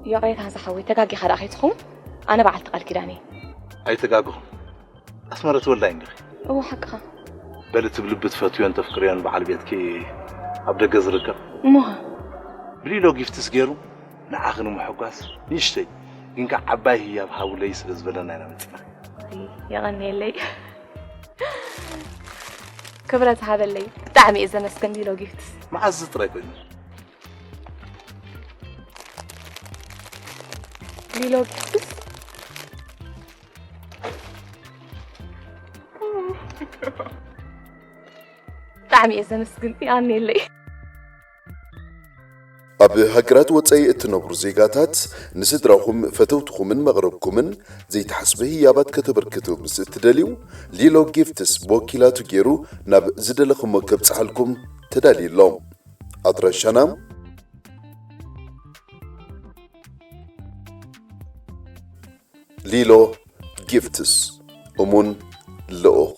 ይቕሬታ ዝሓወይ፣ ተጋጊኻ ደኣ ከይትኸውን፣ ኣነ በዓልቲ ቃል ኪዳን እየ። ኣይተጋግኹም። ኣስመረ ትወልዳይ እንዲኺ? እወ፣ ሓቅኻ። በሊ እቲ ብልቢ ትፈትዮን ተፍቅርዮን በዓል ቤትኪ ኣብ ደገ ዝርከብ? እሞኸ? ብሊሎ ጊፍትስ ገይሩ ንዓኺ ንምሕጓስ ንእሽተይ ግን ከኣ ዓባይ ህያብ ሃቡለይ ስለ ዝበለና ኢና መጺና። የቐንየለይ። ክብረት ሃበለይ። ብጣዕሚ እየ ዘመስግን ሊሎ ጊፍትስ። መዓዝ ጥራይ ኮይኑ? ሊሎ ጊፍትስ? ብጣዕሚ እየ ዘመስግን። የቐንየለይ። ኣብ ሃገራት ወጻኢ እትነብሩ ዜጋታት፣ ንስድራኹም፣ ፈተውትኹምን መቕረብኩምን ዘይተሓስበ ህያባት ከተበርክቱ ምስ እትደልዩ፣ ሊሎ ጊፍትስ ብወኪላቱ ገይሩ ናብ ዝደለኹሞ ከብጽሓልኩም ተዳልዩ ኣሎ። ኣድራሻና፣ ሊሎ ጊፍትስ፣ እሙን ልኡኽ።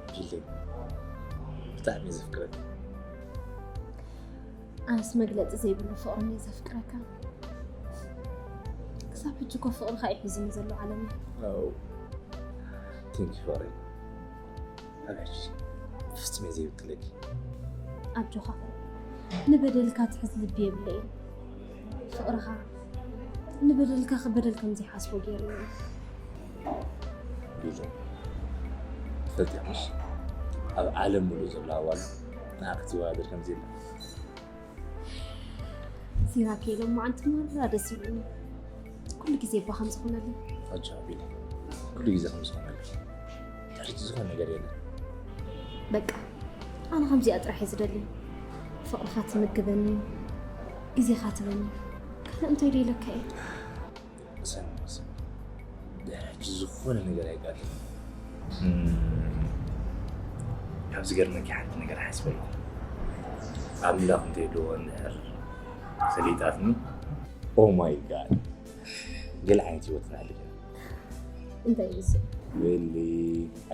ቢለይ፣ ብጣዕሚ እየ ዘፍቅረካ። ኣነስ መግለጺ ዘይብሉ ፍቕሪ እየ ዘፍቅረካ። ክሳብ ሕጂ እኮ ፍቕርኻ እዩ ሒዙኒ ዘሎ ዓለመይ። ኣው፣ ቴንኪ ፍቕረይ። ኣብ ሕጂ ፍጹም እየ ዘይብክለኪ። ኣጆኻ፣ ንበደልካ ትሕዝ ልቢ የብለይን። ፍቕርኻ ንበደልካ ክበደል ከም ዘይሓስቦ ገይሩኒ። ቢለይ፣ ትፈልጢ ኢኺ፣ ኣብ ዓለም ሙሉእ ዘሎ ኣዋልድ ንዓኺ ትወዳደር ከም ዘየላ። ሲራክ፣ ሎማዓንቲ ማራ ደስ ኢሉኒ። ኩሉ ግዜ እባ ከምዚ ኾነለይ። ኣጆኺ ቢለይ፣ ኩሉ ግዜ ከምዚ ኾነለይ። ድሕሪት ዝኾነ ነገር የለን። በቃ፣ ኣነ ከምዚኣ ጥራሕ እየ ዝደሊ። ፍቕርኻ ትምግበኒ፣ ግዜኻ ትበኒ። ካልእ እንታይ ደይለካ እየ? ሰላም፣ ሰላም። ድሕሪ ሕጂ ዝኾነ ነገር ኣየጋጥምን። እም፣ ካብ ዝገርመኪ ሓንቲ ነገር ሓስበልኩ። ኣምላኽ እንተይልዎ እንድሕር ፈሊጣትኒ፣ ኦ ማይ ጋድ፣ ገለ ዓይነት ህይወት ንሕልፍ ኢና። እንታይ እዩ እሱ? ወይሊ፣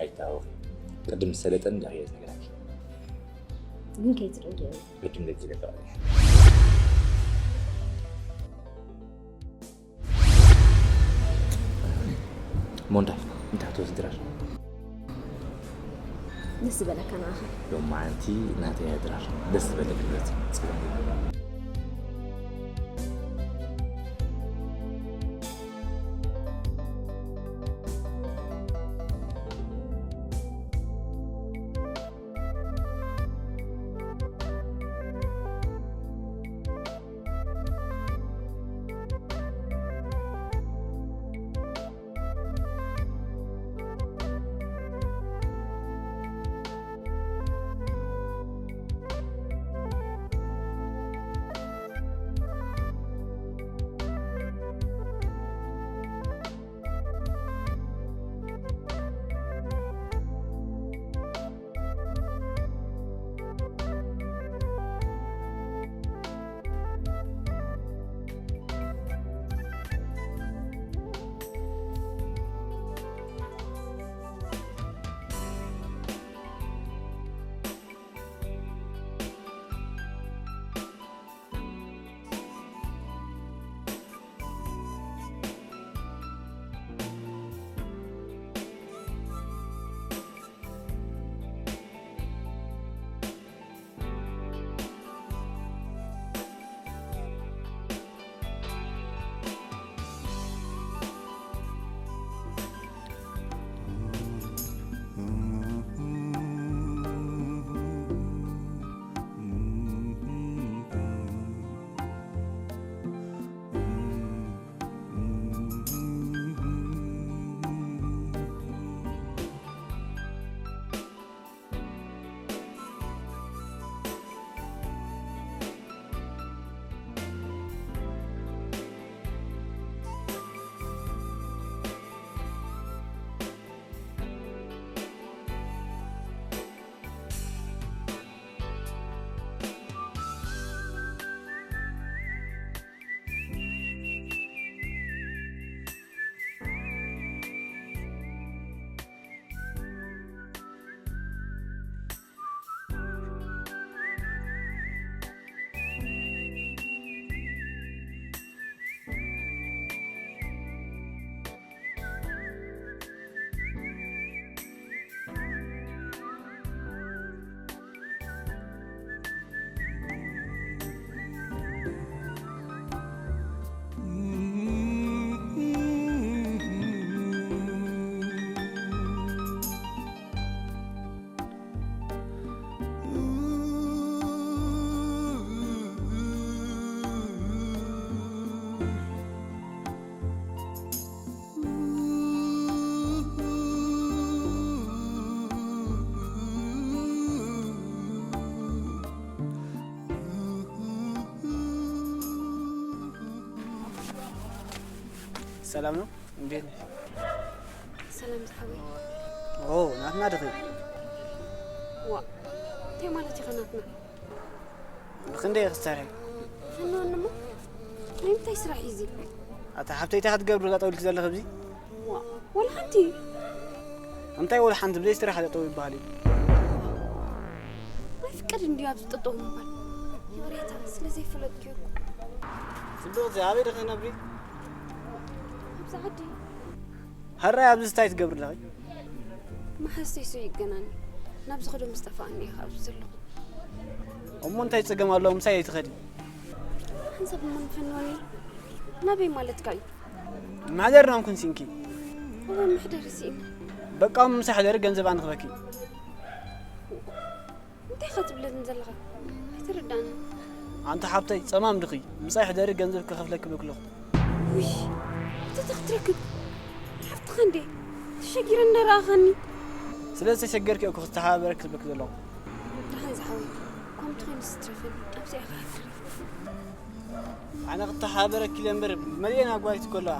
ኣይታወቂ። ቅድም ሰለጠን ደኺየ ዝነግረኪ። ግን ከይትደንግዮ። ቅድም ደጊ ለካ። እሞ እንታይ? እንታይ ክትወስዲ ድራር? ደስ ዝበለካ ንዓኻ። ሎማዓንቲ ናተይ እያ ድራር። ደስ ዝበለኪ ግበሪ። ጽቡቕ። ሰላም ነው? እንዴት ነሽ? ሰላም ዝሓወይ። ኦ፣ ናትና ድኺ? ዋ፣ እንታይ ማለት ኢኻ ናትና? ብኽንደይ ኢኺ ትሰርሒ? ፈንወኒ እሞ፣ ናይ ምንታይ ስራሕ እዩ እዚ? ኣታ ሓብተይ እንታይ ክትገብሪ ጠጠው ኢልኪ ዘለኺ ኣብዚ? ዋ፣ ወላ ሓንቲ። እንታይ ወላ ሓንቲ ብዘይ ስራሕ ጠጠው ይበሃል እዩ? ኣይፍቀድ እንድዩ ኣብዚ ጠጠው ምባል። ይቕሬታ፣ ስለ ዘይፈለጥኩ እኮ። ጽቡቕ፣ እዚ ኣበይ ዲኺ ትነብሪ? ኣብዚ ዓዲ። ሕራይ ኣብዚ እንታይ ትገብሪ ኣለኺ? መሓዝተይ ሰው ይገናኒ። ናብ ዝኸዶ ምስ ጠፋእኒ ኢኻ ኣብዚ ዘለኹ። እሞ እንታይ ጸገም ኣለዎ ምሳይ ኣይትኸዲ? ሓንሳብ እሞ ንፈንወኒ። ናበይ ማለትካ እዩ? ማሕደር ናም ኩንሲንኪ። እወ፣ መሕደሪ ስኢና። በቃ ምሳይ ሕደሪ፣ ገንዘብ ኣነ ክበኪ። እንታይ ኢኻ ትብለኒ ዘለኻ? ኣይትርዳእኒ። ኣንቲ ሓብተይ ጸማም ድኺ? ምሳይ ሕደሪ፣ ገንዘብ ክኸፍለኪ ብለኪ ኣለኹ። ውይ፣ እንታይ ክትረክብ? ሓፍትኻ እንዴ? ተሸጊረ እንዳረኣኻኒ። ስለ ዝተሸገርኪ እኮ ክተሓባበረኪ ዝብለኪ ዘለኹ። ደሓን ዝሓወይ፣ ከምቲ ኮይኑ ዝትረፈኒ ኣብዚኣ ኢኻ። ኣነ ክተሓባበረኪ ኢለ እምበር መሊኤን ኣጓይት ከለዋ።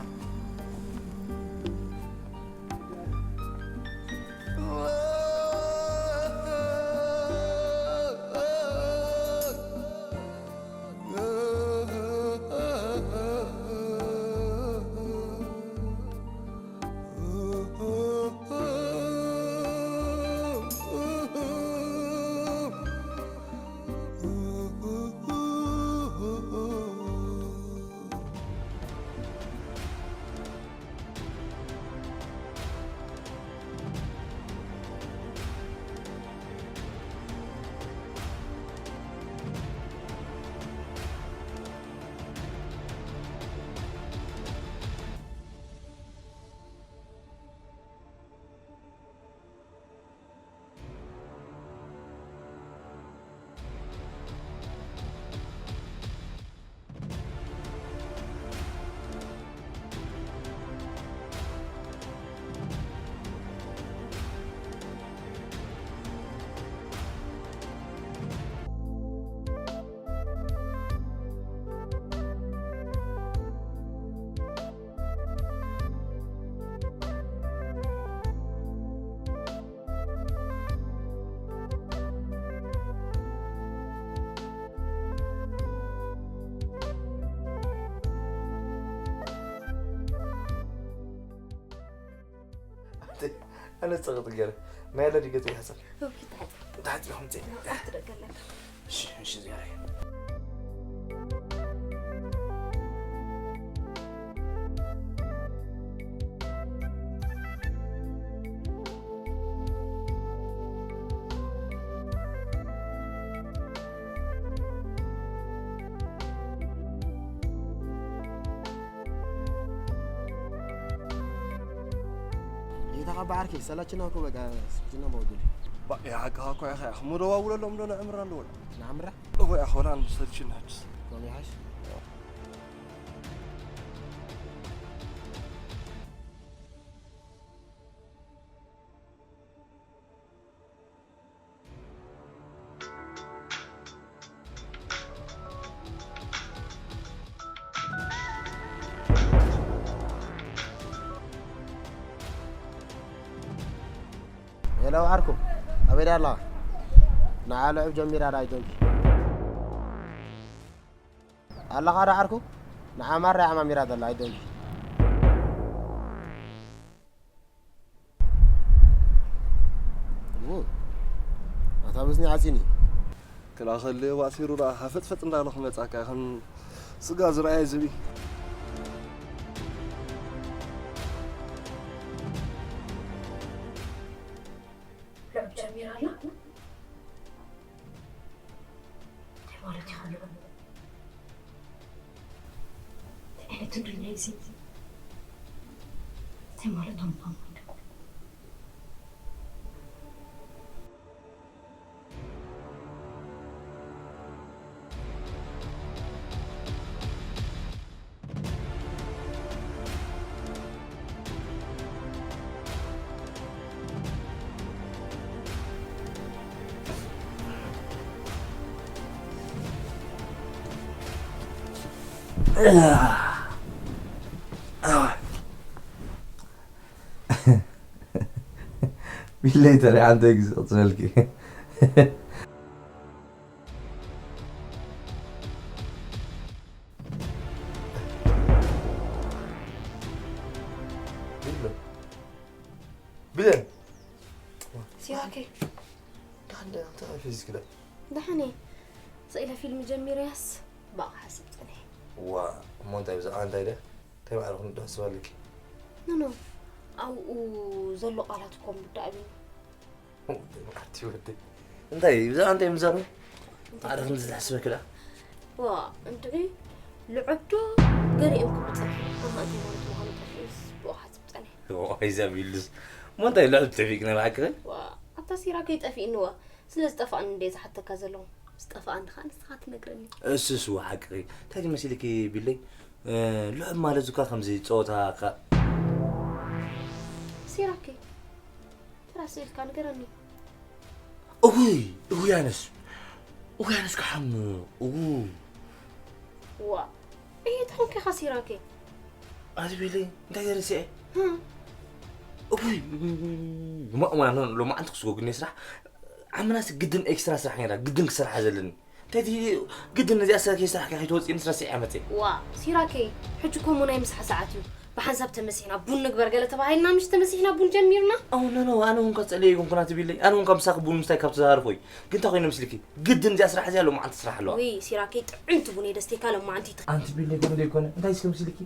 ኣነ ጸቕጥ ገይረ ማይ ኣለ ድገጽ ይሓሰር። ተሓጺኹም ጸ እሺ እሺ ዚያረ። ይታካ ባዓርከይ ሰላችና እኮ በቃ ስልችና መወዱል ባ ይሓቅኻ እኮ ኢኻ ኢኻ ምደዋውለሎም ዶ ንዕምራ ኣለዎ ንዓምራ እኮ ኢኻ ወላ ንሰልችና ሕጅስ ኮም ይሓሽ ሄሎ ዓርኩ ኣበይ ኣለኻ? ንዓ ልዕብ ጀሚራ ዳ ኣይደንኪ ኣለኻ ዶ ዓርኩ? ንዓ ማራ ዓማሚራ ዘላ ኣይደንኪ ኣታ በስኒ ዓፂኒ ክላኸልዎ ኣሲሩ ደኣ ሃፈጥፈጥ እንዳበለ ክመጻካ ከም ስጋ ዝረኣየ ዝብኢ። ልዕብ ጀሚራ ኣላ? እንታይ ማለት ኢኻ ልዕብ? እንታይ ዓይነት ዱንያ እዩ እዚ? እንታይ ማለት ዶም ዶም ቢለይ ተሪዓ እንታይ ግዜ ቅጽበልኪ? ቢለን። ሲራከይ። ደሓን ደ-፣ እንታይ ፊዚክዳ? ደሓን እየ። ስኢለ ፊልም ጀሚረያስ ብኣኻ ሓስብ ጸኒሐ። ዋ፣ እሞ እንታይ ብዛዕባ እንታይ ደ? እንታይ ባዕሉ ክንዶ ሓስብ ኣለኪ? ኖ፣ ኖ። ኣብኡ ዘሎ ቃላት እኮ ምርዳእ ኣብዩ። ኣቲ ወደይ። እንታይ፣ ብዛዕባ እንታይ ምዛሩ? እንታይ ኣረ ክንዲ ዝሓስበኪ ደኣ? ዋ፣ እንድዒ ልዑብ ዶ ገለ እዮም ክብሉ ጸኒሖም። ኣሃ፣ እንታይ ማለት ምዃኑ ጠፊኡስ ብኣኻ ሓስብ ጸኒሐ። ዋ፣ ኢዛብ ኢሉስ። እሞ እንታይ ልዑብ ጠፊእኪ ናይ ብሓቂ? ዋ፣ ኣታ ሲራከይ ጠፊእኒ ዋ። ስለ ዝጠፋእኒ እንደ ዝሓተካ ዘለኹ። ዝጠፋእኒ ኸኣ ንስኻ ትነግረኒ። እሱስ ዋ ሓቂ። እንታይ መሲልኪ ቢለይ? እ፣ ልዑብ ማለት እኳ ከምዚ ጸወታ ካ- ሲራከይ፣ ተራ ስኢልካ ንገረኒ። እውይ፣ እውይ ኣነስ። እውይ ኣነስ ክሓሙ። እው። ዋ፣ እየ ትኾንኪ ኢኻ ሲራከይ። ኣቲ ቢለይ፣ እንታይ ገይረ ስኤ? ህም። እውይ፣ እውይ፣ እውይ፣ እውይ። ማ-፣ ማ-፣ ኖ-፣ ሎማዓንቲ ክስጎግኒ ስራሕ። ዓመናስ ግድን ኤክስትራ ስራሕ ነይራ፣ ግድን ክሰርሓ ዘለኒ። እንታይ እቲ ግድን ነዚኣ ስራሕ ከይሰራሕካ ከይትወፅእኒ ስራሕ ስዒ ዓመት እየ። ዋ፣ ሲራከይ፣ ሕጂ እኮ እሞ ናይ ምሳሕ ሰዓት እዩ። ብሓንሳብ ተመሲሕና ቡን ንግበር ገለ ተባሂልና፣ ምሽ ተመሲሕና ቡን ጀሚርና። ኣው፣ ኖ፣ ኖ፣ ኣነ እውን ካብ ፀለየ ይኮንኩ ናቲ ቢለይ። ኣነ እውን ካብ ምሳኺ ቡን ምስታይ ካብ ተዛረፎ እዩ። ግን እንታይ ኮይነ ምስልኪ? ግድን እዚኣ ስራሕ እዚኣ ሎማዓንቲ ስራሕ ኣለዋ። ውይ፣ ሲራከይ፣ ጥዕምቲ ቡን እየ ደስተካ ሎማዓንቲ። ኣንቲ ቢለይ፣ ከምዚ ኣይኮነ። እንታይ እስከ ምስልኪ?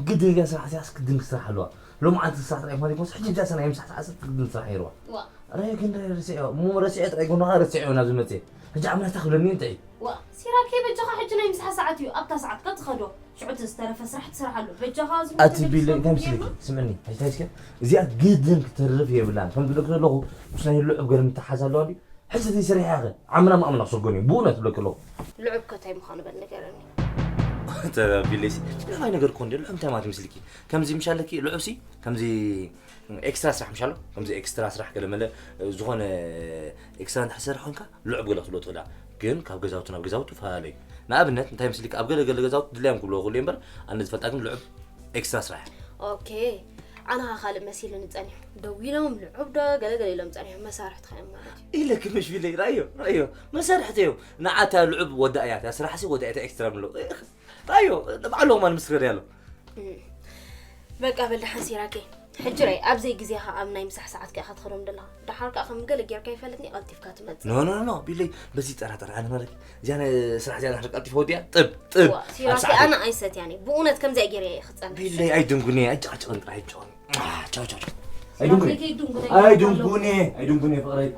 ግድን እዚኣ ስራሕ እዚኣ ግድን ክስራሕ ኣለዋ። ሎማዓንቲ ስራሕ ጥራይ ማለት ይኮንስ፣ ሕጂ እዚኣ ናይ ምሳሕ ሰዓት ግድን ስራሕ ነይርዋ። ዋ። ራይ ግን ራይ ረሲዐዮ። እሞ ረሲዐ ጥራይ ጎንኻ ረሲዐዮ ናብ ዝመጽእ። ሕጂ ዓመት ክብለኒ እንታይ? ዋ፣ ሲራኬ በጃኻ ሕጂ ናይ ምሳሕ ሰዓት እዩ። ኣብታ ሰዓትካ ትኸዶ። ሽዑ እቲ ዝተረፈ ስራሕ ትሰርሓሉ። በጃኻ ዝሞት ኣቲ ቢለይ፣ እንታይ ምስልኪ? ስምዕኒ፣ ሕጂ እንታይ እስከ? እዚኣ ግድን ክትርፍ የብላን። ከም ዝብለኪ ዘለኹ፣ ምስ ናይ ልዑብ ገለ ምትሓዝ ኣለዋ ድዩ? ሕጂ እቲ ሰሪሐ ኢኸ? ዓምና ማእምና ክሰጎን እዩ። ብእውነት ዝብለኪ ኣለኹ። ልዑብ ከ እንታይ ምዃኑ በል ንገረኒ። ኣተ ቢለይሲ፣ ልዑብ ኣይነገርኩ እንዴ? ልዑብ እንታይ ማለት ምስልኪ? ከምዚ ምሽ ኣለኪ፣ ልዑብሲ፣ ከምዚ ኤክስትራ ስራሕ ምሽ ኣሎ? ከምዚ ኤክስትራ ስራሕ ገለ መለ፣ ዝኾነ ኤክስትራ እንድሕር ትሰርሕ ኮንካ፣ ልዑብ ገለ ክትብሎ ትኽእላ። ግን ካብ ገዛውቲ ናብ ገዛውቲ ፈላለዩ። ንኣብነት፣ እንታይ ምስልኪ፣ ኣብ ገለ ገለ ገዛውቲ ድላዮም ክብልዎ ክእሉ እዮም እምበር፣ ኣነ ዝፈልጣ ግን ልዑብ ኤክስትራ ስራሕ። ኦኬ። ኣነ ኸኣ ካልእ መሲሉኒ ጸኒሑ። ደዊሎም ልዑብ ዶ ገለ ገለ ኢሎም ጸኒሑ። መሳርሕትኻ እዮም ማለት እዩ። ኢለኪ ምሽ ቢለይ፣ ራእዮ፣ ራእዮ። መሳርሕቲ እዮም። ንዓታ ልዑብ ወዳእያ፣ እታ ስራሕሲ ወዳእያ፣ እታ ኤክስትራ ምሎ። ራእዮ፣ ባዕሎም ኣነ ምስክር ኣሎ። እም። በቃ በል ደሓን ሲራኬ። ሕጂ ራይ፣ ኣብ ዘይግዜኻ ኣብ ናይ ምሳሕ ሰዓትካ ኢኻ ትኸዶም ዘለኻ። ደሓር ከኣ ከም ገለ ጌርካ ይፈልጥኒ፣ ቀልጢፍካ ትመጽእ። ኖ፣ ኖ፣ ኖ፣ ቢለይ፣ በዚ ጠራጠር ኣነ ማለት እዚኣ ነ-፣ ስራሕ እዚኣ ንድሕር ቀልጢፈ ወዲኣ፣ ጥብ፣ ጥብ፣ ዋ፣ ኣብ ሲራኬ፣ ሰዓተይ። ኣነ ኣይሰትያን እየ። ብእውነት ከምዚኣ ገይረ እየ ክጸንሕ። ቢለይ፣ ኣይድንጉኒ፣ ኣይጨቃጨቅን ጥራይ ኣይጨቆን። አ፣ ቻው፣ ቻው፣ ቻው። ኣይድንጉኒ። ሲራኬ፣ ኣይድንጉኒ፣ ኣይድንጉኒ፣ ኣይድንጉኒ፣ ፍቅረይ።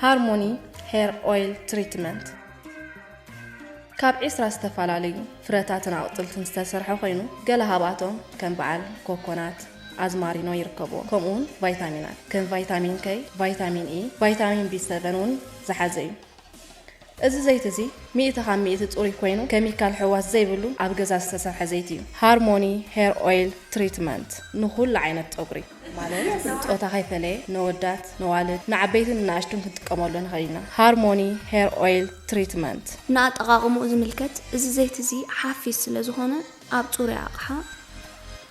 ሃርሞኒ ሄር ኦይል ትሪትመንት ካብ ዒስራ ዝተፈላለዩ ፍረታትን ኣቑጽልትን ዝተሰርሐ ኮይኑ፣ ገለ ካብኣቶም ከም በዓል ኮኮናት፣ ኣዝማሪኖ ይርከብዎም። ከምኡውን ቫይታሚናት ከም ቫይታሚን ከይ፣ ቫይታሚን ኢ፣ ቫይታሚን ቢ ሰቨን እውን ዝሓዘ እዩ። እዚ ዘይቲ እዚ ሚእቲ ካብ ሚእቲ ጽሩይ ኮይኑ፣ ኬሚካል ሕዋስ ዘይብሉ ኣብ ገዛ ዝተሰርሐ ዘይቲ እዩ። ሃርሞኒ ሄር ኦይል ትሪትመንት ንኹሉ ዓይነት ጸጉሪ። ማለት ጾታ ከይፈለየ ነወዳት፣ ነዋልድ፣ ንዓበይትን ንናእሽቱን ክንጥቀመሉ ንኽእል ኢና። ሃርሞኒ ሄር ኦይል ትሪትመንት። ንኣጠቓቕምኡ ዝምልከት፣ እዚ ዘይቲ እዚ ሓፊስ ስለ ዝኾነ፣ ኣብ ጽሩይ ኣቕሓ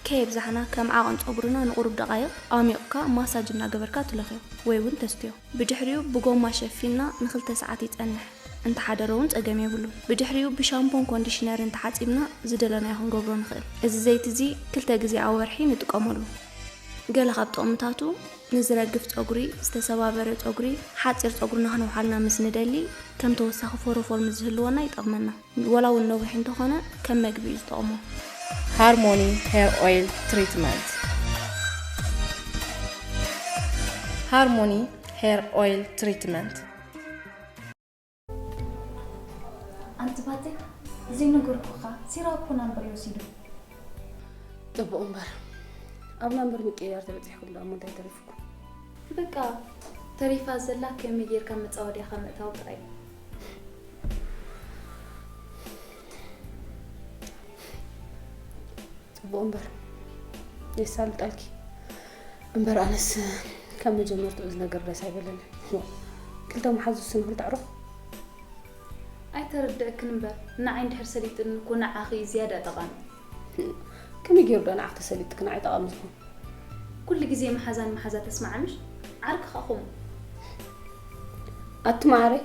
ከየብዛሕና፣ ከም ዓቐን ጸጉርና ንቑሩብ ደቓይቕ ኣሚቕካ ማሳጅ እናገበርካ ትለኽዮ ወይ እውን ተስትዮ። ብድሕሪኡ ብጎማ ሸፊንና ንኽልተ ሰዓት ይጸንሕ። እንተሓደረ እውን ጸገም የብሉን። ብድሕሪኡ ብሻምፖን ኮንዲሽነርን ተሓጺብና ዝደለናዮ ክንገብሮ ንኽእል። እዚ ዘይቲ እዚ ክልተ ግዜ ኣብ ወርሒ ንጥቀመሉ። ገለ ካብ ጥቕምታቱ፣ ንዝረግፍ ጸጉሪ፣ ዝተሰባበረ ጸጉሪ፣ ሓጺር ጸጉርና ክነውሓልና ምስ ንደሊ፣ ከም ተወሳኺ ፎሮፎር ምስ ዝህልወና ይጠቕመና። ወላ እውን ነዊሕ እንተኾነ ከም መግቢ እዩ ዝጠቕሞ። ሃርሞኒ ሄር ኦይል ትሪትመንት። ሃርሞኒ ሄር ኦይል ትሪትመንት። ኣንቲ ባቴ፣ ዘይነገርኩኻ፣ ሲራክ እኮ ናምበር እዩ ወሲዱ። ጽቡቕ እምበር፣ ኣብ ናምበር ምቅይያር ተበጺሕኩም ደኣ እሞ እንታይ ተሪፍኩም? በቃ፣ ተሪፋ ዘላ ከመይ ጌርካ መጻወድያኻ ምእታው ጥራይ። ጽቡቕ እምበር የሳልጠልኪ። እምበር ኣነስ ካብ መጀመርትኡ እዚ ነገር ደስ ኣይበለኒ። ክልተ መሓዙት ስንኽል ተዕርኹ። ኣይተረድእክን እምበር፣ ንዓይ እንድሕር ሰሊጥኒ እኮ ንዓኺ እዩ ዝያዳ ጠቓሚ። ከመይ ገይሩ ዶ ንዓኽ ተሰሊጥክ ንዓይ ጠቓሚ ዝኾን? ኩሉ ግዜ መሓዛ ንመሓዛ ተስማዕምሽ፣ ዓርኪ ኸኣ ኸምኡ። ኣቲ መዓረይ፣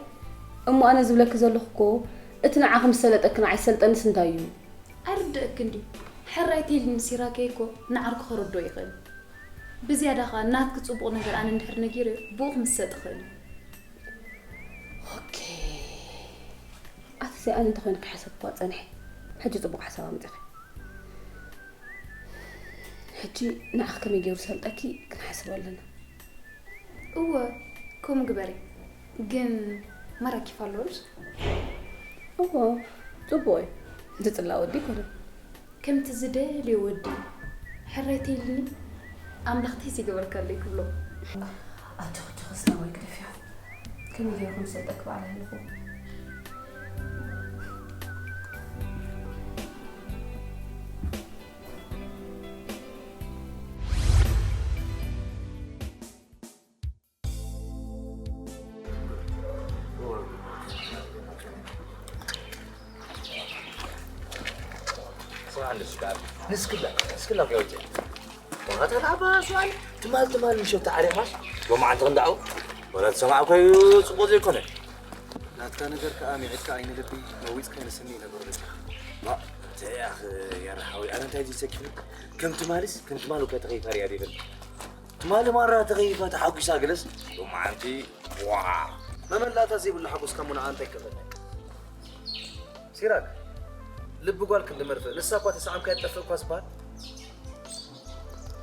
እሞ ኣነ ዝብለኪ ዘለኹ እኮ እቲ ንዓኺ ምስ ሰለጠኪ ንዓይ ዝሰልጠንስ እንታይ እዩ? ኣይርድእክን ድዩ? ሕራይ ተይልኒ ሲራከይ እኮ ንዓርኪ ከረድኦ ይኽእል። ብዝያዳ ኸኣ ናትኪ ጽቡቕ ነገር ኣነ እንድሕር ነጊረዮ ብኡ ክምሰጥ ይኽእል እዩ። ኦኬ። ኣቲ እዚኣ እንተኾይኑ ክሓሰብኳ ጸኒሐ። ሕጂ ጽቡቕ ሓሳብ ኣምጺኺ። ሕጂ ንዓኺ ከመይ ገይሩ ሰልጠኪ ክንሓስብ ኣለና። እወ፣ ከምኡ ግበሪ። ግን መራኪ ፋሎርስ? እዎ፣ ጽቡቕ እዩ። ዝጽላእ ወዲ ኣይኮነን። ከምቲ ዝደልዮ ወዲ ሕራይ ተይልኒ ኣምላኽ ታይ ዝገበርካለይ ክብሎ። ኣጆኺ ጆኽስ ናባይ ግደፍያ። ከመይ ገይረ ከም ዝሰልጠኪ ባዕለይ ኣለኹ። ንስክላ ንስክላ ከወፅእ ዋጋታ ለዓባ ስዋል ትማል ትማል ምሸት ተዓሪኻስ ሎማዓንቲ ክንዳዓው ወላ ትሰማዕ ኮዩ ፅቡቅ ዘይኮነ ናትካ ነገር ከዓ ሚዒድካ ዓይኒ ልቢ መዊፅካ ይመስልኒ ይነገሩ ደቂ ማ እንታይ ኣኽ የራሓዊ ኣነ እንታይ ዝሰኪኒ ከም ትማልስ ከም ትማል እኮ ተኸይፋ ሪያ ዲብል ትማል ማራ ተኸይፋ ተሓጒሳ ገለስ ሎማዓንቲ ዋ መመላእታ ዘይብሉ ሓጎስ ካብ ሙና ኣንታ ይከፈል ሲራክ ልቢ ጓል ክንዲ መርፍእ ንሳ እኳ ተሰዓምካ ይጠፍእ እኳ ዝበሃል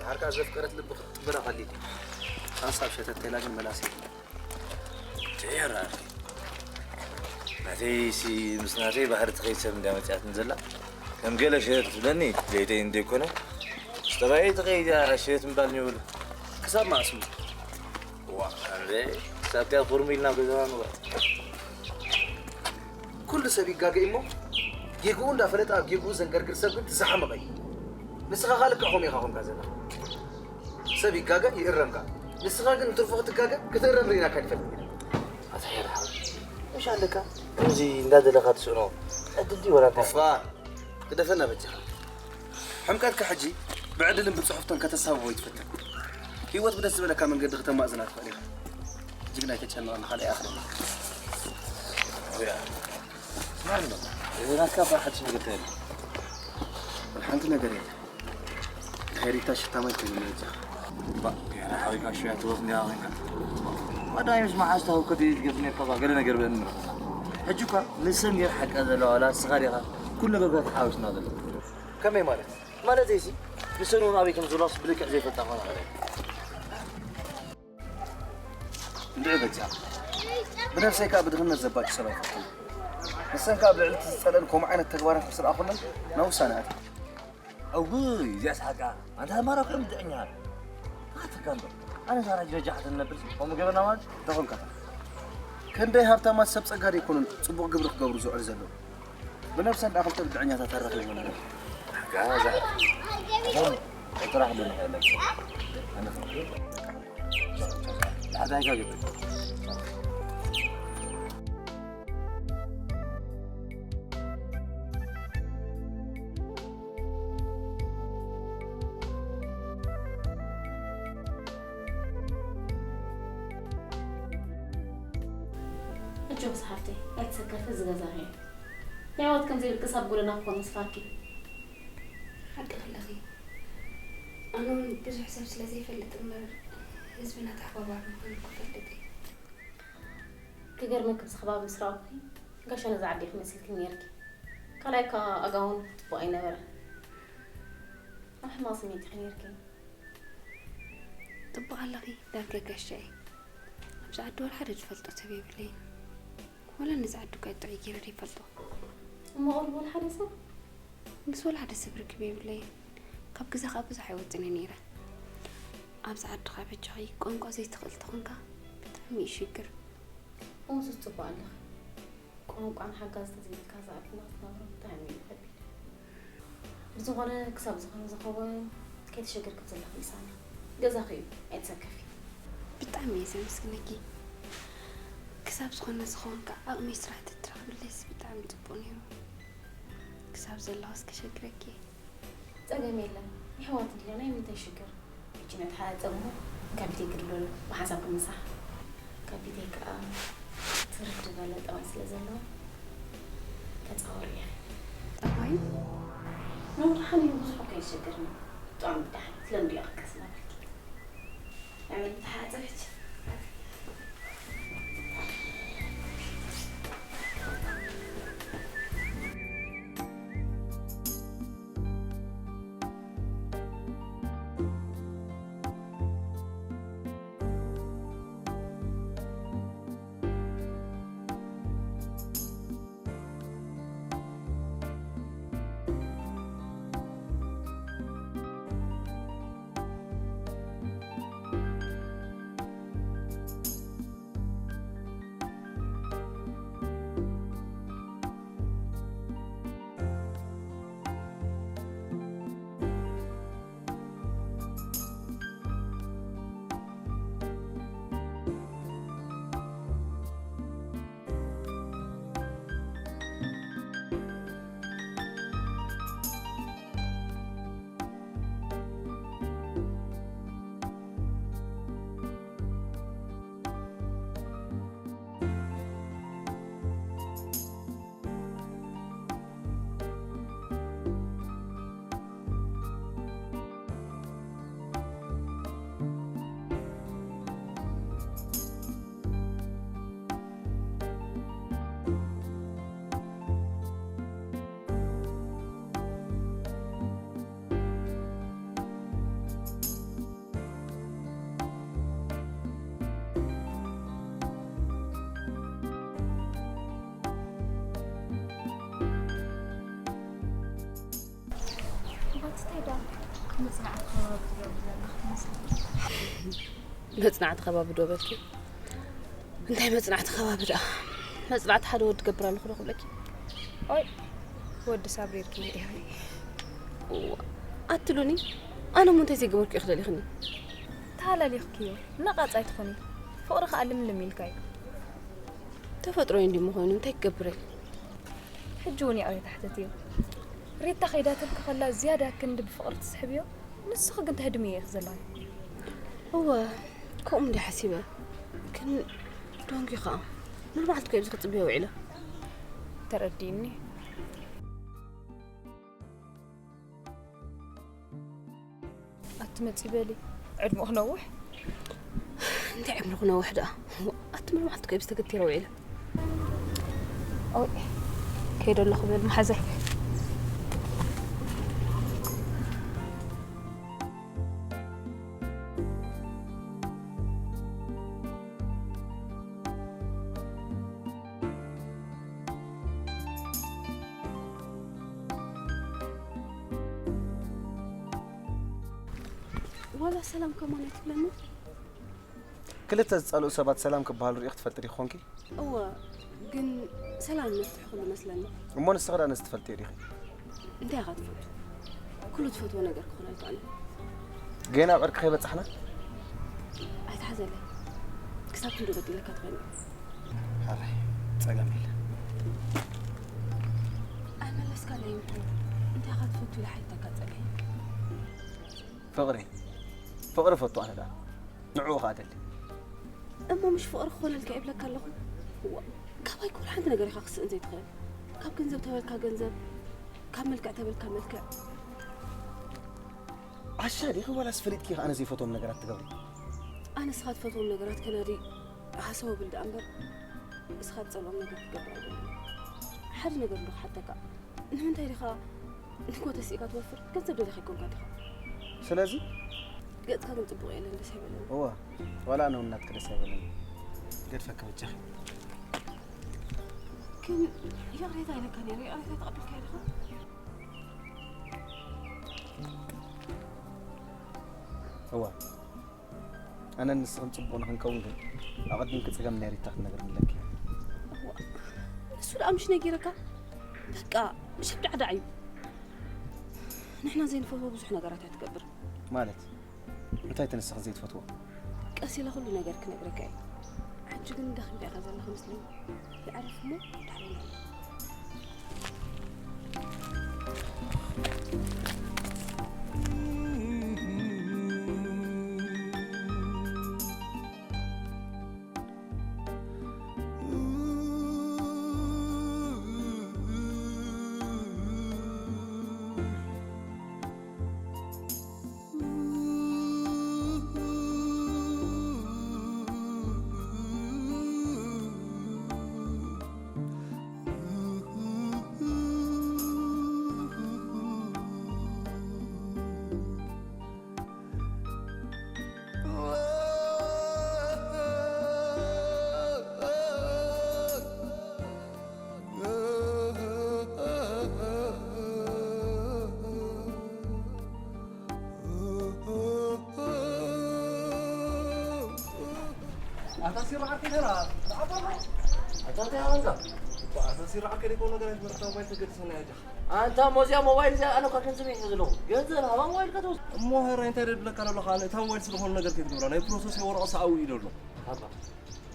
ድሓር ከዓ ዘፍቀረት ልቢ ክትበላ ቀሊል ሓንሳብ ሸተት ተይላ ግን መላስ የብሉ ትዕየር ኣልኪ ናተይሲ ምስ ናተይ ባህሪ ትኸይድ ሰብ እንድያ መፅያትኒ ዘላ ከም ገለ ሸየጥ ክትብለኒ ለይተይ እንዘይኮነ ምስ ጠባየይ ተኸይድ እያ ሸየጥ ምባል ንየብሉ ክሳብ መዓስ እሞ ዋ ኣንደ ክሳብ ትያ ፎርሙ ኢልና ገዛና ንውዕል ኩሉ ሰብ ይጋገ እሞ ጌግኡ እንዳፈለጠ ኣብ ጌግኡ ዘንገርግር ሰብ ግን ትዝሓመቐ እዩ ንስኻ ኻልካ ኾም ኢኻ ኾምካ ዘለኻ ሰብ ይጋገ ይእረም ከኣ ንስኻ ግን እንትርፎ ክትጋገ ክትእረም ርኢናካ ንፈልጥ ኢና ኣታ ሄራ ሓው ምሽ ኣለካ ከምዚ እንዳደለኻ ትስእኖ ዕድል ድዩ ወላ እንታይ ፋ ግደፈና በጃኻ ሕምቀትካ ሕጂ ብዕድልን ብፅሑፍቶን ከተሳብቦ ይትፈትን ህይወት ብደስ ዝበለካ መንገዲ ክተማእዝና ትኽእል ኢኻ ጅግና ኣይተጨንቐኒ ካልኣይ ኣኽለኒ ናትካ እባ ሓድሽ ነገር እንታይ ኣሎ ሓንቲ ነገር የለ ሄሪታ ሽታ ማይ ትብል መረጃ ሓሪካ ሽያ ትወት እንዲያ ኮይንካ ኣዳይ ምስ መሓዝታ ውከት ገዝኔካ ገለ ነገር በእኒ ንረኽብና ሕጂ እኳ ንሰሚር ሓቃ ዘለዋ ዋላ ንስኻ ዲኻ ኩሉ ነገር እኳ ተሓዊስና ዘሎ ከመይ ማለት ማለት እዚ ንሰን እውን ኣበይ ከም ዘለዋስ ብልክዕ ዘይፈልጣ ኾና እንድዒ በጃ ብነብሰይ ከዓ ብድኽነት ዘባጭ ሰብ ኣይፈትን ንሰን ከዓ ብልዕሊ እቲ ዝፀለእን ከምኡ ዓይነት ተግባራት ምስ ረኣኹለን ናብ ውሳነ ኣት እውይ እዚኣስ ሓቃ ኣንታ ማራ ከም ድዕኛ ኣትካ እንዶ ኣነ ሳራ ጀጃ ሓተ ነብር ከምኡ ገበና ማለት እንታይ ኮንካ ክንደይ ሃብታማት ሰብ ፀጋ ዶ ይኮኑን ፅቡቅ ግብሪ ክገብሩ ዝውዕሉ ዘለዉ ብነብሰን ደኣ ክልተ ብድዐኛታት ኣረኺቦ ነይረ። ጋዛ እዞም ጥራሕ ዶ ንኽእለካ ኣነ ዳሕዳይካ ግብር እጆ ዝሓፍተይ ኣይትሰከፊ እዚ ገዛ እዩ። ንዕወት ከምዘይብል ክሳብ ጎደና ክኾን ምስፋርኪ። ሓቂ ኣለኺ። ኣነ እውን ብዙሕ ሰብ ስለ ዘይፈልጥ እምበር ህዝብና ተሓባባሪ ምዃኑ እኮ እፈልጥ እየ። ክገርመኪ ኣብዚ ከባቢ ምስ ረኣኹኺ ጋሻ ነዛ ዓዲ ኢኺ መሲልክኒ ነይርኪ። ካልኣይ ከኣ ኣጋ እውን ጽቡቕ ኣይነበረን። ኣብ ሕማቕ ስምዒት ኢኺ ነይርኪ። ጽቡቕ ኣለኺ ዳርጋ ጋሻ እየ። ኣብዚ ዓዲ ዋላ ሓደ ዝፈልጦ ሰብ የብለይን። ወላ ነዚ ዓዲ እኳ ጥዑይ ገይረ ዘይፈልጦ። እሞ ቁሩብ ወላ ሓደ ሰብ? ምስ ወላ ሓደ ሰብ ርክብ የብለይን። ካብ ገዛ ከዓ ብዙሕ ኣይወፅን እየ ነይረ። ኣብዚ ዓዲ ከዓ በጃኺ ቋንቋ ዘይትኽእል ተኾንካ ብጣዕሚ እዩ ሽግር። እሙስስ ፅቡቅ ኣለኺ። ቋንቋን ሓጋዚ ተዘይብልካ እዛ ዓዲ ንክትነብሮ ብጣዕሚ እዩ ከቢድ። ብዝኾነ ክሳብ ዝኾነ ዝኸውን ከይተሸገርኪ ዘለኺ ምሳና ገዛኺ እዩ፣ ኣይትሰከፊ። ብጣዕሚ እየ ዘመስግነኪ። ክሳብ ዝኾነ ዝኸውን ከዓ ዓቕሚ ስራሕ ተትረኽብለይስ ብጣዕሚ ጽቡቕ ነይሩ። ክሳብ ዘለኹስ ከሸግረኪ። ጸገም የለን፣ የሕዋት እንዲና ናይ ምንታይ ሽግር? ሕጂ ነቲ ሓደ ጸገሙ ካብ ቤተይ ክድሎ ኣሎ፣ ብሓንሳብ ክንምሳሕ። ካብ ቤተይ ከዓ ትርድ ዝበለ ጠባይ ስለ ዘለዎ ተጻወሩ እየ። ጠባይ? ኖ፣ ደሓን እዩ፣ ብዙሕ እኮ ኣይሸግርን እዩ። ብጣዕሚ ደሓን፣ ስለምንድዮ ክቀስ እናበልኪ? ኣመል ተሓጸበች። መጽናዕቲ ከባቢ ዶ በልኪ? እንታይ መጽናዕቲ ከባቢ ደኣ? መጽናዕቲ ሓደ ወዲ ገብር ኣለኹ ዶ ክብለኪ? ኦይ፣ ወዲ ሳብሪ ኢልኪ ኢኺ። እዋ፣ ኣትሉኒ። ኣነ እሞ እንታይ ዘይገበርኩ ኢኺ ደሊኽኒ? ተሃላሊኽኪዮ፣ ነቓጽ ኣይትኹኒ። ፍቕሪ ኸኣ ልምልም ኢልካ እዩ። ተፈጥሮይ እንዲ ምኾይኑ እንታይ ክገብር እየ? ሕጂ እውን ይቕሬታ ሕተትዮ። ሪታ ከይዳትልኪ ከላ ዝያዳ ክንዲ ብፍቕሪ ትስሕብዮ፣ ንስኺ ግን ተህድምዮ ኢኺ ዘለኺ። እወ፣ ከምኡ እንዲ ሓሲበ። ግን ዶንጊ ኸኣ ንመዓልቲ ከይብዚ ክጽበዮ ውዒለ። ተረዲእኒ። ኣትመጺ በሊ፣ ዕድመኡ ክነውሕ። እንታይ ዕድመ ክነውሕ ደኣ? ኣቲ መዓልቲ ከይብዚ ተገቲረ ውዒለ። ኦይ፣ ከይደ ኣለኹ በል መሓዘይ። ዋላ ሰላም ከማን ኣይትብለኒ? ክልተ ዝጸልኡ ሰባት ሰላም ክበሃሉ ርኢኺ ትፈልጢ ዲኺ ኮንኪ? እወ፣ ግን ሰላም መፍትሒ ኩሉ መስለኒ። እሞ ንስኺ ደኣ ነዚ ትፈልጥዮ ዲኺ? እንታይ ኢኻ ትፈቱ? ኩሉ ትፈትዎ ነገር ክኾን ኣይከኣልን። ገና ኣብ ዕርቂ ከይበጻሕና? ኣይትሓዘለይ። ክሳብ ክንዲ በዲለካ ትኾን እየ። ሕራይ፣ ጸገም የለን። ኣይመለስካለይን እኮ። እንታይ ኢኻ ትፈቱ ኢለ ሓቲተካ ጸገም። ፍቕሪ፣ ፍቕሪ እፈቱ ኣነ ደኣ። ንዕኡ ኸኣ ደሊ። እሞ ምሽ ፍቕሪ ክኾነልካ እየ እብለካ ኣለኹ። እዋ፣ ካባይ ኩሉ ሓንቲ ነገር ኢኻ ክስእን ዘይትኽእል። ካብ ገንዘብ ተበልካ ገንዘብ፣ ካብ መልክዕ ተበልካ መልክዕ። ዓሻ ዲኺ ዋላስ ፈሊጥኪ ኢኺ ኣነ ዘይፈትዎም ነገራት ትገብሪ? ኣነ ንስኻ ትፈትዎም ነገራት ከናዲ ሃሰው እብል ደኣ እምበር፣ ንስኻ ትጸልኦም ነገር ክገብር ኣይደልን። ሓደ ነገር እንዶ ክሓተካ፣ ንምንታይ ዲኻ ንጎተ ስኢካ ትወፍር? ገንዘብ ደሊኻ ኣይኮንካ ዲኻ? ስለዚ? ገጽካ ግን ጽቡቕ የለን፣ ደስ ኣይበለኒ። እወ፣ ዋላ ኣነ እውን ናትኪ ደስ ኣይበለኒ። ገድፈኪ በጃኺ። ግን ይቕሬታ ኢለካ ነይረ፣ ይቕሬታ ተቐቢልካዮ ዲኻ? እወ። ኣነን ንስኽን ጽቡቕ ንኽንከውን ግን ኣቐዲምኪ ጸገም ናይ ሪታ ክትነግርኒ ኣለኪ። እዋ፣ ንሱ ደኣ ምሽ ነጊረካ? በቃ፣ ሸብዳዕዳዕ እዩ። ንሕና ዘይንፈትዎ ብዙሕ ነገራት እያ ትገብር። ማለት እንታይ ተነሳኺ ዘይትፈትዎ? ቀስ ኢለ ኩሉ ነገር ክነግረካ እየ። ሕጂ ግን ደኺምካ ኢኻ ዘለኻ መስለኒ። ይዕረፍ እሞ ድሕሪ ኣታ ሲራ ዓርከይ ደራ፣ ንዓባ። ኣታ እንታይ ሃበንካ? ኣታ ሲራ ዓርከይ ደኮ ነገር ኣይትመርታ፣ ሞባይል ተገድሰና ያጃ። ኣንታ ሞዚያ ሞባይል እዚኣ ኣነ እኳ ገንዘብ እየ ዘለኹ። ገንዘብ ሃባ ሞባይል ከተወስ። እሞ ሄራ እንታይ ደብለካ ኣለኹ? ኣነ እታ ሞባይል ስለኾነ ነገር ከይትገብራ፣ ናይ ፕሮሰስ የወረቐ ሰኣዊ እዩ ደሎ። ሃባ፣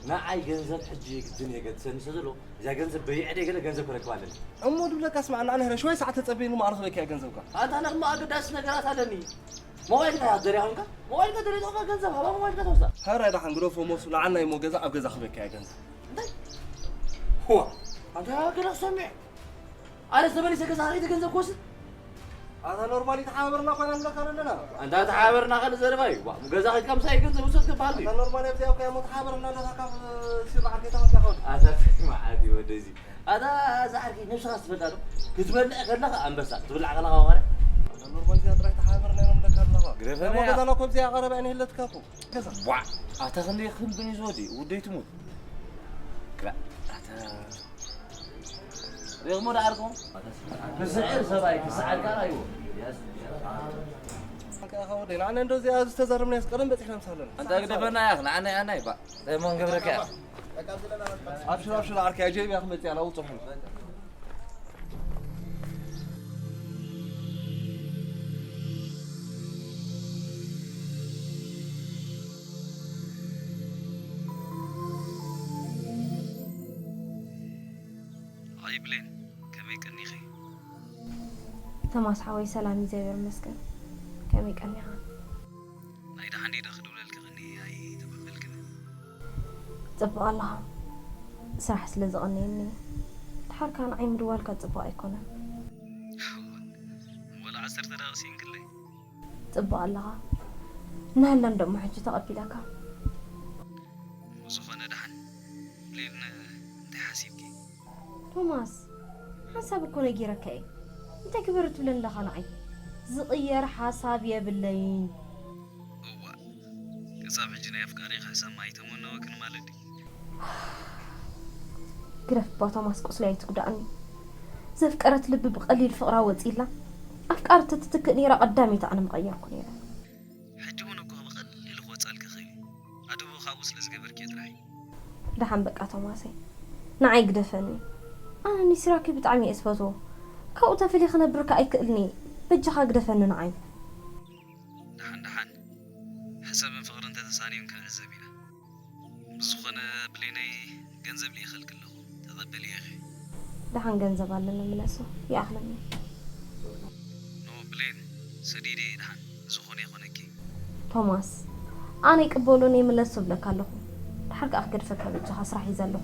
ንዓይ ገንዘብ ሕጂ ግድን የገድሰኒ ስለ ዘሎ፣ እዛ ገንዘብ በይዐ ደይ ገለ ገንዘብ ክረክብ ኣለኒ። እሞ ድብለካ ስማዕ፣ ንዓና ሄራ ሽወይ ሰዓት ተጸበይኒ፣ ማዕረ ክበኪያ ገንዘብካ። ኣንታ ኣነ ድማ ኣገዳሲ ነገራት ኣለኒ። ሞባይልካ እያ ትደልያ ኾንካ? ሞባይልካ ደልያ ተኾንካ ገንዘብ ሃባ ሞባይልካ ትወስዳ። ሄራ ደሓን ግደፎ ሞሱ፣ ንዓና እሞ ገዛ ኣብ ገዛ ክበኪያ ገንዘብ። እንታይ? ዋ፣ ኣንታ ገለ ክሰምዕ። ኣነስ ተመሊሰ ገዛ ከይደ ገንዘብ ክወስድ? ኣታ ኖርማሊ ተሓባበርና ኮይና ንብለካ ኣለና። ኣንታ ተሓባበርና ካልእ ዘረባ እዩ። ዋ፣ ገዛ ከይድካ ምሳይ ገንዘብ ውሰድ ክበሃል እዩ። ኣታ ኖርማሊ ኣብዚኣ እኮ እሞ ተሓባበርና ኣለና ካብ ሲራ ዓርከይ ተመልካ ኸውን። ኣታ መዓት እዩ ወደዚ። ኣታ እዛ ዓርከይ ነብስኻ ትፈልጣ ዶ? ክትበልዕ ከለኻ ኣንበሳ፣ ክትብላዕ ከለኻ ዋኸረ። ኣታ ኖርማሊ እዚኣ ጥራይ ተሓባበርና ኢና ንብለካ ኣለና። ግደፈና እሞ እያ። ገዛና እኮ ኣብዚኣ ቀረባ እያ ንህለትካ እኮ። ገዛ። ዋ፣ ኣታ ክንደይ ክንብን እዩ ዝወዲ? ውደይ ትሙት። ክላ፣ ኣታ ሪእሞ ደኣ ኣርኮ። ክስዕር ሰብኣይ ክስዓር ቃል ኣይዎ። ከኣ ወደይ፣ ንዓና እንዶ እዚኣ ዝተዛረብናዮስ ቀደም በጺሕና ምስ ኣለና። ኣንታ ግደፈና ያኽ፣ ንዓና ያናይ ባ። ደሞን ገብረካ። ኣብሽር፣ ኣብሽር፣ ዓርከይ፣ ኣጀብ እያ ክመጽእ ኣላ፣ ውጹሕ። ኣይ ብሌን፣ ከመይ ቀኒኺ? ቶማስ ሓወይ፣ ሰላም እግዚኣብሔር ይመስገን። ከመይ ቀኒኻ? ናይ ደሓን ዲዳ ክድውለልኪ ቀኒ ኣይተቐበልክን። ጽቡቕ ኣለኻ። ስራሕ ስለ ዘቐነየኒ። ድሓር ከኣ ንዓይ ምድዋልካ ጽቡቕ ኣይኮነን። ወላ ዓሰርተ ደቂቕ ሲንክለይ። ጽቡቕ ኣለኻ። እናሃላን ደሞ ሕጂ ተቐቢለካ። ዝኾነ ደሓን። ብሌን፣ እንታይ ሓሲብኪ? ቶማስ፣ ሓንሳብ እኮ ነጊረካ እየ። እንታይ ግበር ትብለኒ ኣለኻ ንዓይ? ዝቕየር ሓሳብ የብለይን። እዋእ፣ ክሳብ ሕጂ ናይ ኣፍቃሪ ክሕሰማ ኣይተመነወክን ማለት ድዩ? ግደፍ እባ ቶማስ፣ ቁስለይ ኣይትጉዳእኒ። ዘፍቀረት ልቢ ብቐሊል ፍቕራ ወጺላ። ኣፍቃሪ ተትትክእ ነይራ ቀዳመይቲ ኣነ ምቐየርኩ ነይረ። ሕጂ እውን እኮ ብቐሊል ክወጻልኪ ይኽእል እዩ። ኣድቦ ካብኡ ስለ ዝገበርኪ ጥራሕ እዩ። ደሓን በቃ ቶማሰይ፣ ንዓይ ግደፈኒ። ኣነ ንሲራኪ ብጣዕሚ እየ ዝፈትዎ። ካብኡ ተፈልየ ክነብር ከኣ ኣይክእልን እየ። በጃኻ ግደፈኒ ንዓይ። ደሓን ደሓን፣ ሕሰብን ፍቕርን ተተሳንዮም ክንዕዘብ ኢና። ብዝኾነ ብሌነይ፣ ገንዘብ ልኢኸልኪ ኣለኹ፣ ተቐበልዮ ኢኺ። ደሓን ገንዘብ ኣለኒ ምለሶ፣ ይኣኽለኒ። ኖ ብሌን፣ ሰዲደ እየ ደሓን፣ ዝኾነ ይኾነኪ። ቶማስ፣ ኣነ ይቅበሎ ነይ ምለሶ እብለካ ኣለኹ። ደሓር ከኣ ክገድፈካ በጃኻ፣ ስራሕ ሒዘ ኣለኹ።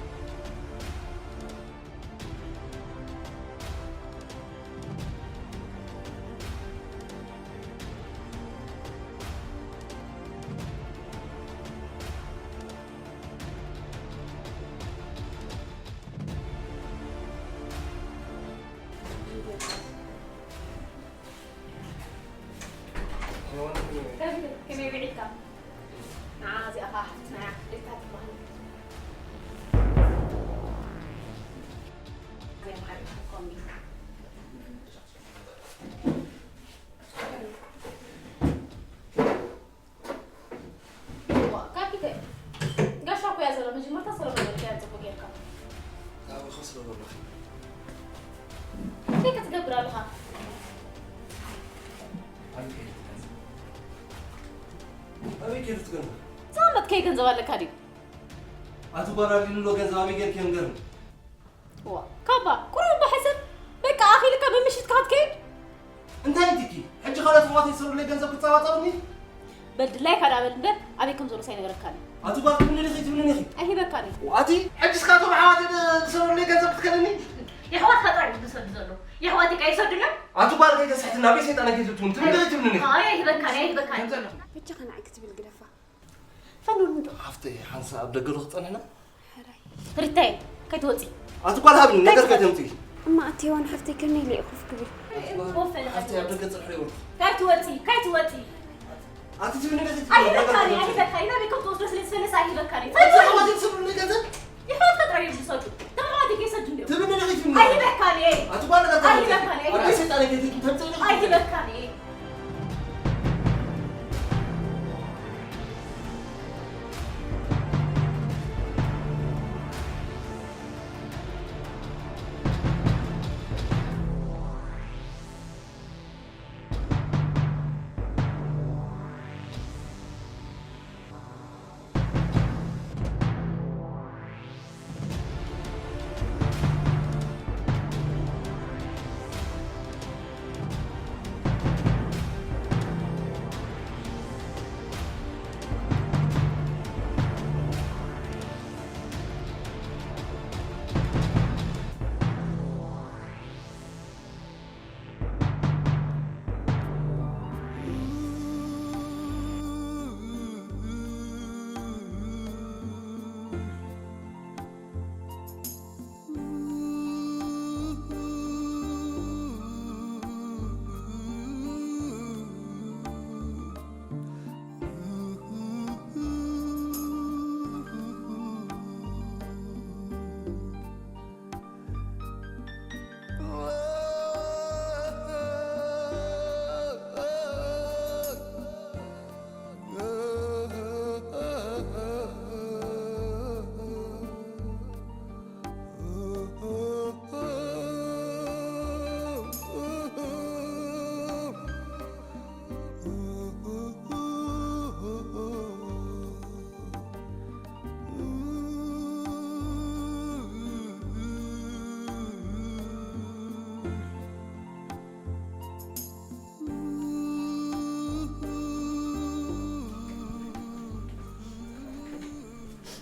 ከመይ ውዒልካ? ንዓ እዚኣ ኸዓ ሓፍትና እያ፣ ክልተ ትበሃል። እዚኣ መዓር ኢኻ ኮሚ። ዋ፣ ካፒቴን፣ ጋሻ እኮ እያ ዘሎ። መጀመርታ ሰላም በልካያ ጽቡቅ ጌርካ። ናበይ ከስርሮ ኣለኺ? እንታይ ክትገብር ኣለኻ? ኣበይ ከይዱ ትገንዘብ? ኣበይ ከይዱ ትገንዘብ? ዛመት ከይ ገንዘብ ኣለካ ድዩ? ኣቲ ጓል ኣድልዩኒ ኣሎ ገንዘብ ኣበይ ጌርክዮ ንገርኒ። ዋ፣ ካባ፣ ቁሩብ እባ ሕሰብ። በቃ፣ ኣኺልካ ብምሽት ክትከይድ? እንታይ ኢልኪ? ሕጂ ካልኦት ኣሕዋተይ ዝሰሩለይ ገንዘብ ክትጸባጸብኒ? በል፣ ድላይካ ደኣ በል እምበር፣ ኣበይ ከም ዘሎስ ኣይነግረካን እየ። ኣቲ ጓል፣ ትብልኒ ዲኺ፣ ትብልኒ ኢኺ? ኣይህበካን እየ። ኣቲ፣ ሕጂ እስካቶም ኣሕዋተይ ድ-፣ ዝሰሩለይ ገንዘብ ክትከልኒ? የሕዋትካ ጥራይ እዩ ዝሰዱ ዘሎ። የሕዋተይ ከ ይሰዱን እዮም? ኣቲ ጓል፣ ከይተስሕትና፣ ኣበይ ሰይጣን ከይትእትውኒ? ትብልኒ ዲኺ፣ ትብልኒ ኢኺ? ኣይ፣ ኣይህበካን እየ፣ ኣይህበካን እየ። ከምዘለኹ። በጃኻ ንዓይ ክትብል ግደፋ። ፈኑ፣ ንምንታይ? ሃፍተይ፣ ሓንሳእ ኣብ ደገ ዶ ክጸንሕና? ሪታየ፣ ከይትወጺ። ኣቲ ጓል ሃብኒ፣ ነገር ከይትወጺ። ከይተምጺ። እማ ኣቲ ሄዋን ሓፍተይ ከመይ ኢለ እየ ኮፍ ክብል? ኣቲ ጓል ሃፍተይ ኣብ ደገ ጽንሕዮ። ከይትወጺ፣ ከይትወጺ። ኣቲ ትብኒ ነገር ኣይበካኒ፣ ኣይበካኒ። ናበይ ከም ትወስዶ ስለ ዝፈለሰ ኣይበካኒ። ኣቲ ኣሕዋተይ ትስብኒ ገንዘብ? የሕዋትካ ጥራይ እዮም ዝሰዱ። እቶም ኣሕዋተይ ከይሰዱ እንድዮም። ትብኒ ነገር ትብኒ። ኣይበካኒ እየ። ኣቲ ጓል ነገር ኣይበካኒ፣ ኣብ ኣይበካኒ። ሰይጣን ከይትምጺ። ኣይበካኒ እየ።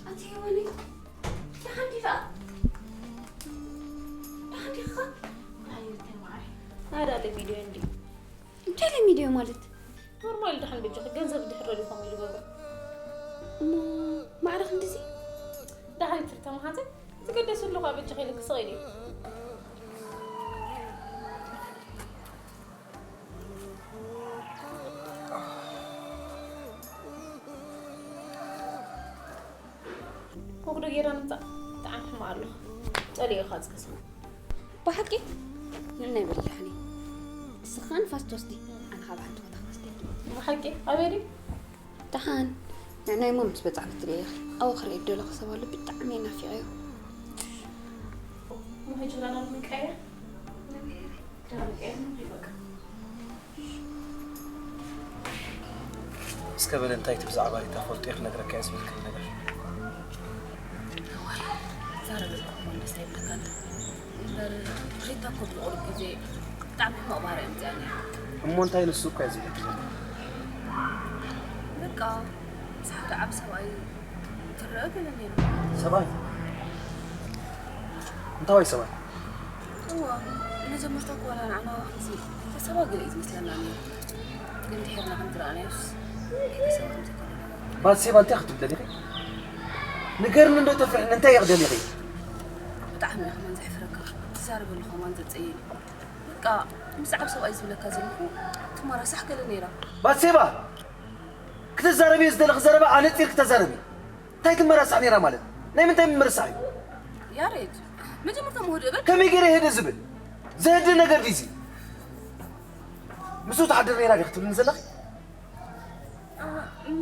ኣቲ ሄዋነይ፣ ደሓን ዲኻ? ደሓን ዲኻ? ኣይ፣ ሩተይ መዓረይ። ኣዳለ ሚድዮ እንዲ። እንታይ ኢለ ሚድዮ ማለት? ኖርማል ደሓን በጃኺ፣ ገንዘብ ድሕር ረዲፎም እዩ ዝገብሩ። እሞ ማዕረ ክንድዚ? ደሓን ትርታ መሓዘ፣ ዝገደስ ኣለኹ፣ በጃኺ ኢለ ክስቕ ኢለ። ወግዶ ጌራ ንምጻእ ብጣዕሚ ሕማቕ ኣለኹ። ጸሊኤ ኢኻ ዝከስማ። ብሓቂ? ንናይ በላሕኒ። ንስኻ ንፋስ ትወስዲ፣ ኣነ ካብ ሓንቲ ቦታ ክወስደኪ። ብሓቂ? ኣበይ ድዩ? ደሓን። ንዕናይ እሞ ምስ በጻሕ ክትሪኦ ኢኺ። ኣብኡ ክርእዮ ዝደለኹ ሰብ ኣሎ፣ ብጣዕሚ እየ ናፊቐዮ። እሞ ሕጂ ክዳና ንምቀያየር? እስከ በለ፣ እንታይ እቲ ብዛዕባ ሪታ ፈልጦ እየ ክነግረካ እየ ዝበልክኒ ነገር? እዋይ፣ ዛረበልኩ እኮ ደስ ኣይብለካን። እምበር ሪታ እኮ ብቑሩብ ግዜ ብጣዕሚ ሕማቕ ባህሪ እዮም እዚኣ ነይራ። እሞ እንታይ ንሱ እኮ እዩ ዝሕግዘኒ። በቃ ምስ ሓደ ዓብ ሰብኣይ ትረአ ገለ ነይሩ። ሰብኣይ እንታዋይ ሰብኣይ እዋ ንመጀመርታ እኮ ዋላ ንዓና ከምዚ ቤተሰባ ገለ እዩ ዝመስለና ነይሩ። ግን ድሒርና ከም ዝረኣናዮስ ቤተሰባ ከም ዘይኮነ ባሴባ እንታይ ክትብል ደሊኺ? ንገርኒ እንዶ ተፍርሕኒ እንታይ እየ ክደሊኺ? ብጣዕሚ እየ ከማን ዘሕፍረካ። ትዛረበሉ ከማን ዘጸይን። በቃ ምስ ዓብ ሰብኣይ ዝብለካ ዘለኹ ትማራ ሳሕ ገለ ነይራ። ባሴባ ክትዛረቢ ዝደለኺ ዘረባ ኣነጺርኪ ተዛረቢ። እንታይ ትመረሳሕ ነይራ ማለት ናይ ምንታይ ምምርሳሕ እዩ? ያሬድ መጀመርታ መሆድ እበል። ከመይ ገይረ ህደ ዝብል ዘህድ ነገር ድዚ ምስኡ ትሓድር ነይራ ዲኺ ትብልኒ ዘለኺ?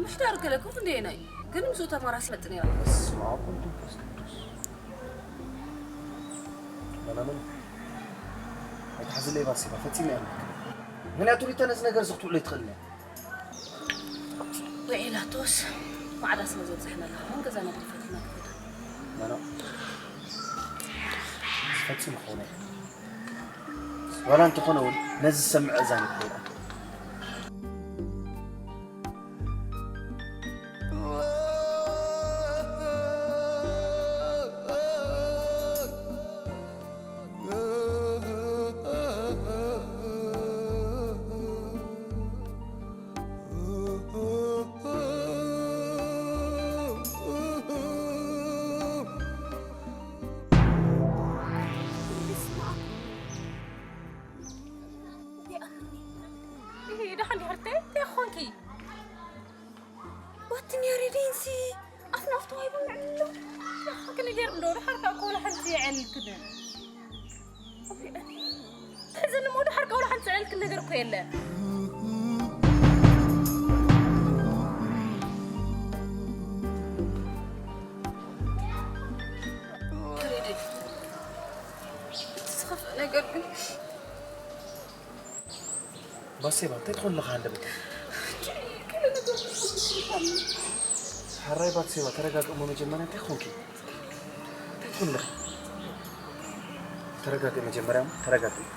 ምሕዳር ገለ ኮፍ እንደ ናይ ግን ምስኡ ተማራሲ መጥ ነይራ። በስመ ኣብ ወወልድ ወመንፈስ ቅዱስ። መናምን ኣይትሓዝለይ ባሲባ ፈጺመ እያ ምልክት። ምክንያቱ ሪተ ነዚ ነገር እዚ ክትውዕሎ ይትኽእል እያ። ውዒላቶስ ማዕዳ ስለ ዘብዛሕና ኣለኻ እውን ገዛና ድፈትና ክፈታ መና ፈጺሙ ክኾነ ዋላ እንተኾነ እውን ነዚ ዝሰምዕ እዛን ይብለና። ደሓን ዲሕርተ እንታይ ኾንኪ? ወትኒ ያሬደይንሲ ኣፍናፍቶ ኣይብልዕሉ ክንገር እንዶ ድሓር ካብ ከውላ ሓንቲ የዕልክን ሕዝን ሞ ድሓር ከውላ ሓንቲ የዕልክን ነገር እኮ የለ። ያሬደይ እቲ ዝኸፍእ ነገር ግን ባሴባ እንታይ ትኾን ኣለኻ ሃንደበት ሓራይ ባሴባ ተረጋግእ እሞ መጀመርያ እንታይ ኾንኪ እንታይ ትኾን ኣለኺ ተረጋግእ መጀመርያ እሞ ተረጋግእ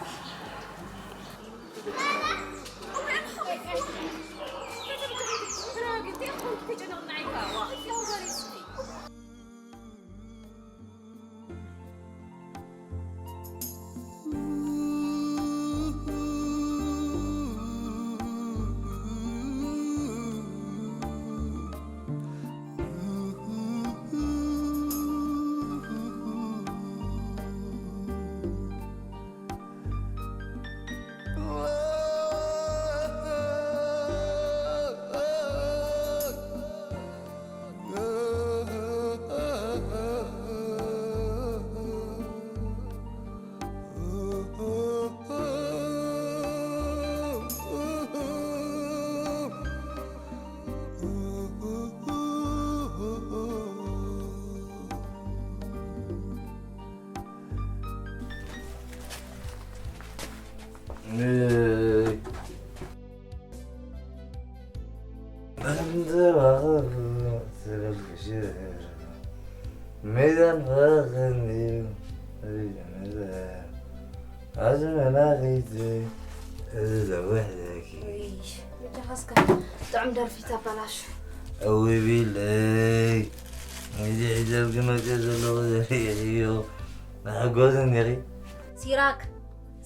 ሜዳን ፈኽን እዩ ኣዝመናኺት እዚ ዘውሕደኪ በጃኻስከ ጥዑም ደርፊ ተበላሹ እውይ ቢለይ እዚ ሒዘልኪ መፅእ ዘለኹ ዘርኢ እዩ መሐጎስ እንዲኺ ሲራክ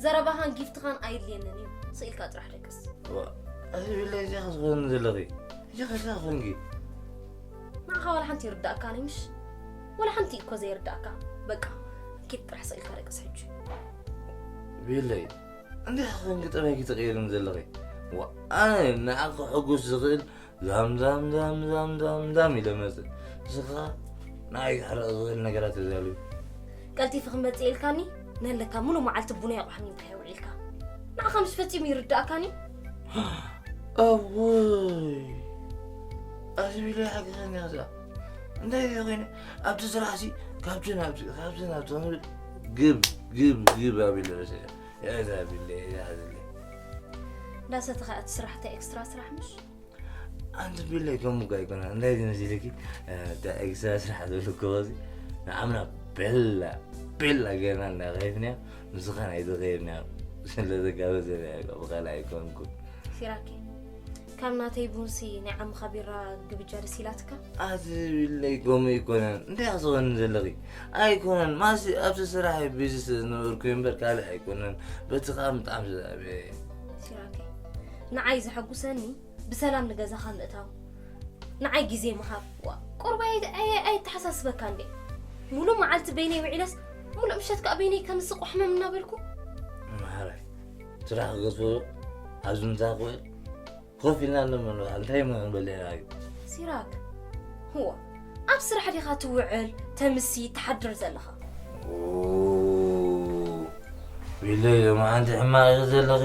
ዘረባኻን ጊፍትኻን ኣይድልየንን እዩ ስኢልካ ጥራሕ ደቅስ እዚ ቢለይ እዚ ክትኾን ዘለኺ እዚ ከዛ ኮንኪ ንዓኻ ዋላ ሓንቲ ይርዳእካኒ ምሽ ዋላ ሓንቲ እኮ ዘይርዳእካ በቃ ኪድ ጥራሕ ስኢልካ ደቅስ ሕጂ ቢለይ እንዲኻ ኮንኪ ጠባይኪ ተቐይርን ዘለኺ ኣነ ንዓኺ ሕጉስ ዝኽእል ዛም ዛም ዛም ዛም ዛም ዛም ኢለ መፅእ ንስኻ ንዓይ ክሕረቕ ዝኽእል ነገራት ተዛልዩ ቀልጢፊ ክመፅእ ኢልካኒ ነለካ ሙሉ መዓልቲ ቡና የቑሕኒ እንታይ ውዒልካ ንዓኻ ምስ ፈፂሙ ይርዳእካኒ ኣወይ ኣዚ ቢለ ሓግዘኒ ክዛ እንታይ ዚ ኮይነ ኣብቲ ስራሕ ሲ ካብቲ ናብቲ ካብቲ ናብቲ ክንብል ግብ ግብ ግብ ኣቢለ ረሰ ያዛ ቢለ ያዝለ እንዳሰተኻ እቲ ስራሕ እንታይ ኤክስትራ ስራሕ ምሽ ኣንቲ ቢለ ከም ሙጋ ይኮና እንታይ ዝመስልኪ እታ ኤክስትራ ስራሕ ዝብልክዎ ዚ ንዓምና ቤላ ቤላ ገርና እንዳኸይፍንያ ንስኻ ናይ ዝኸይፍንያ ስለዘጋበዘ ብኻልእ ኣይኮንኩ። ሲራኬ፣ ካብ ናተይ ቡንሲ ናይ ዓምኻ ቢራ ግብጃ ደስ ኢላትካ? ኣዚ ቢለይ ከምኡ ኣይኮነን። እንታይ ክትኾኒ ዘለኺ? ኣይኮነን። ማሲ ኣብቲ ስራሕ ቢዚ ስለ ዝነበርኩ እምበር ካልእ ኣይኮነን። በቲ ከዓ ብጣዕሚ ዝኣበየ። ሲራኬ፣ ንዓይ ዘሐጉሰኒ ብሰላም ንገዛኻ ምእታው፣ ንዓይ ግዜ ምሃብ። ዋ፣ ቁርባይ ኣይ- ኣይ- ኣይተሓሳስበካ እንዴ? ሙሉእ መዓልቲ በይነይ ውዒለስ ሙሉእ ምሸት ከዓ በይነይ ከም ስቆ ሕመም እናበልኩ። ማሕራይ ስራሕ ክገዝፎ ኣብዚ ምሳኺ ኮፍ ኢልና ኣለመን እንታይ መበለና እዩ? ሲራክ፣ ህዋ፣ ኣብ ስራሕ ዲኻ ትውዕል ተምሲ ትሓድር ዘለኻ? ቢለይ ሎማዓንቲ ሕማቕ ኢኺ ዘለኺ።